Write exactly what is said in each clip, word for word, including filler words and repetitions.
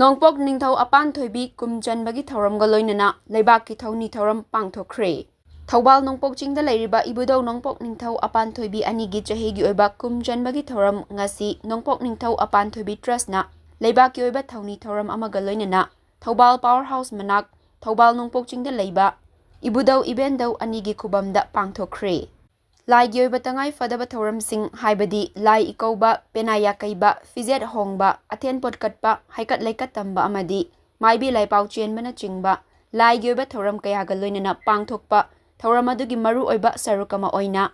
ꯅꯣꯡꯄꯣꯛ ꯅꯤꯡꯊꯧ ꯑꯄꯥꯟ ꯊꯣꯏꯕꯤ ꯀꯨꯝ ꯆꯟꯕꯒꯤ ꯊꯧꯔꯝꯒ ꯂꯣꯏꯅꯅ ꯂꯩꯕꯥꯛꯀꯤ ꯊꯧꯅꯤ ꯊꯧꯔꯝ ꯄꯥꯡꯊꯣꯛꯈ꯭ꯔꯦ꯫ ꯊꯧꯕꯥꯜ ꯅꯣꯡꯄꯣꯛ ꯆꯤꯡꯗ ꯂꯩꯔꯤꯕ ꯏꯕꯨꯙꯧ ꯅꯣꯡꯄꯣꯛ ꯅꯤꯡꯊꯧ ꯑꯄꯥꯟ ꯊꯣꯏꯕꯤ ꯑꯅꯤꯒꯤ ꯆꯍꯤꯒꯤ ꯑꯣꯏꯕ ꯀꯨꯝ ꯆꯟꯕꯒꯤ ꯊꯧꯔꯝ ꯉꯁꯤ ꯅꯣꯡꯄꯣꯛ ꯅꯤꯡꯊꯧ ꯑꯄꯥꯟ ꯊꯣꯏꯕꯤ ꯇ꯭ꯔꯁꯅ ꯂꯩꯕꯥꯛꯀꯤ ꯑꯣꯏꯕ ꯊꯧꯅꯤ ꯊꯧꯔꯝ ꯑꯃꯒ ꯂꯣꯏꯅꯅ ꯊꯧꯕꯥꯜ ꯄꯥꯋꯔ ꯍꯥꯎꯁ ꯃꯅꯥꯛ ꯊꯧꯕꯥꯜ ꯅꯣꯡꯄꯣꯛ ꯆꯤꯡꯗ ꯂꯩꯕ ꯏꯕꯨꯙꯧ ꯏꯕꯦꯟꯗꯧ ꯑꯅꯤꯒꯤ ꯈꯨꯕꯝꯗ ꯄꯥꯡꯊꯣꯛꯈ꯭ꯔꯦ꯫ ꯂꯥꯏꯒꯤ ꯑꯣꯏꯕ ꯇꯉꯥꯏ ꯐꯗꯕ ꯊꯧꯔꯝꯁꯤꯡ ꯍꯥꯏꯕꯗꯤ ꯂꯥꯏ ꯏꯀꯧꯕ, ꯄꯦꯅꯥ ꯌꯥꯀꯩꯕ, ꯐꯤꯖꯦꯠ ꯍꯣꯡꯕ, ꯑꯊꯦꯟ ꯄꯣꯠ ꯀꯠꯄ, ꯍꯩꯀꯠ ꯂꯩꯀꯠ ꯇꯝꯕ ꯑꯃꯗꯤ ꯃꯥꯏꯕꯤ ꯂꯥꯏꯄꯥꯎ ꯆꯦꯟꯕꯅꯆꯤꯡꯕ ꯂꯥꯏꯒꯤ ꯑꯣꯏꯕ ꯊꯧꯔꯝ ꯀꯌꯥꯒ ꯂꯣꯏꯅꯅ ꯄꯥꯡꯊꯣꯛꯄ ꯊꯧꯔꯝ ꯑꯗꯨꯒꯤ ꯃꯔꯨ ꯑꯣꯏꯕ ꯁꯔꯨꯛ ꯑꯃ ꯑꯣꯏꯅ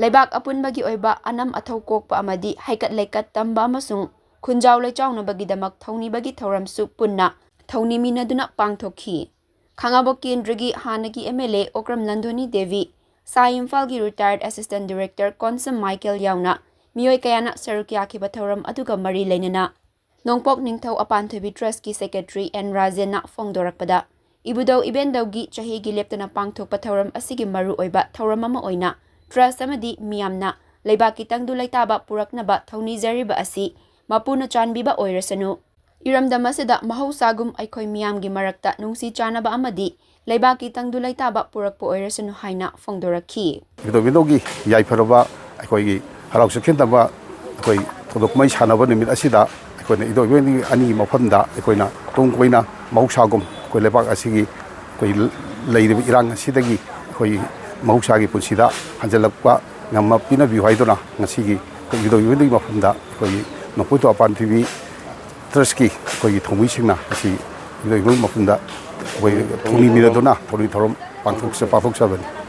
ꯂꯩꯕꯥꯛ ꯑꯄꯨꯟꯕꯒꯤ ꯑꯣꯏꯕ ꯑꯅꯝ ꯑꯊꯧ ꯀꯣꯛꯄ ꯑꯃꯗꯤ ꯍꯩꯀꯠ ꯂꯩꯀꯠ ꯇꯝꯕ ꯑꯃꯁꯨꯡ ꯈꯨꯟꯖꯥꯎ ꯂꯩꯆꯥꯎꯅꯕꯒꯤꯗꯃꯛ ꯊꯧꯅꯤꯕꯒꯤ ꯊꯧꯔꯝꯁꯨ ꯄꯨꯟꯅ ꯊꯧꯅꯤꯃꯤꯟꯅꯗꯨꯅ ꯄꯥꯡꯊꯣꯛꯈꯤ꯫ ꯈꯥꯉꯕꯣꯛ ꯀꯦꯟꯗ꯭ꯔꯒꯤ ꯍꯥꯟꯅꯒꯤ M L A Okram Nandini Devi, ꯁꯥꯏ ꯏꯝꯐꯥꯜꯒꯤ retired assistant director Konsam Michael ꯌꯥꯎꯅ ꯃꯤꯑꯣꯏ ꯀꯌꯥꯅ ꯁꯔꯨꯛ ꯌꯥꯈꯤꯕ ꯊꯧꯔꯝ ꯑꯗꯨꯒ ꯃꯔꯤ ꯂꯩꯅꯅ ꯅꯣꯡꯄꯣꯛ ꯅꯤꯡꯊꯧ ꯑꯄꯥꯟꯊꯣꯏꯕꯤ ꯇ꯭ꯔꯁꯀꯤ ꯁꯦꯀ꯭ꯔꯦꯇꯔꯤ ꯑꯦꯟ ꯔꯥꯖꯦꯟꯅ ꯐꯣꯡꯗꯣꯔꯛꯄꯗ, ꯏꯕꯨꯙꯧ ꯏꯕꯦꯟꯗꯧꯒꯤ ꯆꯍꯤꯒꯤ ꯂꯦꯞꯇꯅ ꯄꯥꯡꯊꯣꯛꯄ ꯊꯧꯔꯝ ꯑꯁꯤꯒꯤ ꯃꯔꯨꯑꯣꯏꯕ ꯊꯧꯔꯝ ꯑꯃ ꯑꯣꯏꯅ ꯇ꯭ꯔꯁ ꯑꯃꯗꯤ ꯃꯤꯌꯥꯝꯅ ꯂꯩꯕꯥꯛꯀꯤ ꯇꯪꯗꯨ ꯂꯩꯇꯥꯕ ꯄꯨꯔꯛꯅꯕ ꯊꯧꯅꯤꯖꯔꯤꯕ ꯑꯁꯤ ꯃꯄꯨꯅ ꯆꯥꯟꯕꯤꯕ ꯑꯣꯏꯔꯁꯅꯨ꯫ ꯏꯔꯝꯗꯝ ꯑꯁꯤꯗ ꯃꯍꯧꯁꯥꯒꯨꯝ ꯑꯩꯈꯣꯏ ꯃꯤꯌꯥꯝꯒꯤ ꯃꯔꯛꯇ ꯅꯨꯡꯁꯤ ꯆꯥꯟꯅꯕ ꯑꯃꯗꯤ ꯂꯩꯕꯥꯛꯀꯤ ꯇꯪꯗꯨ ꯂꯩꯇꯥꯕ ꯄꯨꯔꯛꯄ ꯑꯣꯏꯔꯁꯅꯨ ꯍꯥꯏꯅ ꯐꯣꯡꯗꯣꯔꯛꯈꯤ꯫ ꯏꯕꯨꯙꯧ ꯏꯕꯦꯟꯗꯧꯒꯤ ꯌꯥꯏꯐꯔꯕ ꯑꯩꯈꯣꯏꯒꯤ ꯍꯔꯥꯎ ꯆꯦꯛꯁꯤꯟ ꯇꯝꯕ ꯑꯩꯈꯣꯏ ꯊꯧꯗꯣꯛ ꯀꯨꯝꯍꯩ ꯁꯥꯟꯅꯕ ꯅꯨꯃꯤꯠ ꯑꯁꯤꯗ ꯑꯩꯈꯣꯏꯅ ꯏꯕꯨꯙꯧ ꯏꯕꯦꯟꯗꯧꯒꯤ ꯑꯅꯤꯒꯤ ꯃꯐꯝꯗ ꯑꯩꯈꯣꯏꯅ ꯇꯨꯡ ꯀꯣꯏꯅ ꯃꯍꯧꯁꯥꯒꯨꯝ ꯑꯩꯈꯣꯏ ꯂꯩꯕꯥꯛ ꯑꯁꯤꯒꯤ ꯑꯩꯈꯣꯏ ꯂꯩꯔꯤꯕ ꯏꯔꯥꯡ ꯑꯁꯤꯗꯒꯤ ꯑꯩꯈꯣꯏ ꯃꯍꯧꯁꯥꯒꯤ ꯄꯨꯟꯁꯤꯗ ꯍꯟꯖꯤꯜꯂꯛꯄ ꯉꯝꯕ ꯄꯤꯅꯕꯤꯌꯨ ꯍꯥꯏꯗꯨꯅ ꯉꯁꯤꯒꯤ ꯑꯩꯈꯣꯏ ꯏꯕꯨꯙꯧ ꯏꯕꯦꯟꯗꯧꯒꯤ ꯃꯐꯝꯗ ꯑꯩꯈꯣꯏꯒꯤ ꯅꯣꯡꯄꯣꯛ ꯅꯤꯡꯊꯧ ꯑꯄꯥꯟ ꯊꯣꯏꯕꯤ ꯇ꯭ꯔꯁꯀꯤ ꯑꯩꯈꯣꯏꯒꯤ ꯊꯧꯃꯤꯁꯤꯡꯅ ꯉꯁꯤ ꯏꯕꯨꯙꯧ ꯏꯕꯦꯟꯗꯧꯒꯤ ꯃꯐꯝꯗ ꯑꯩꯈꯣꯏ ꯊꯧꯅꯤꯃꯤꯟꯅꯗꯨꯅ ꯊꯧꯔꯤ ꯊꯧꯔꯝ ꯄꯥꯡꯊꯣꯛꯆ-, ꯄꯥꯡꯊꯣꯛꯆꯕꯅꯤ꯫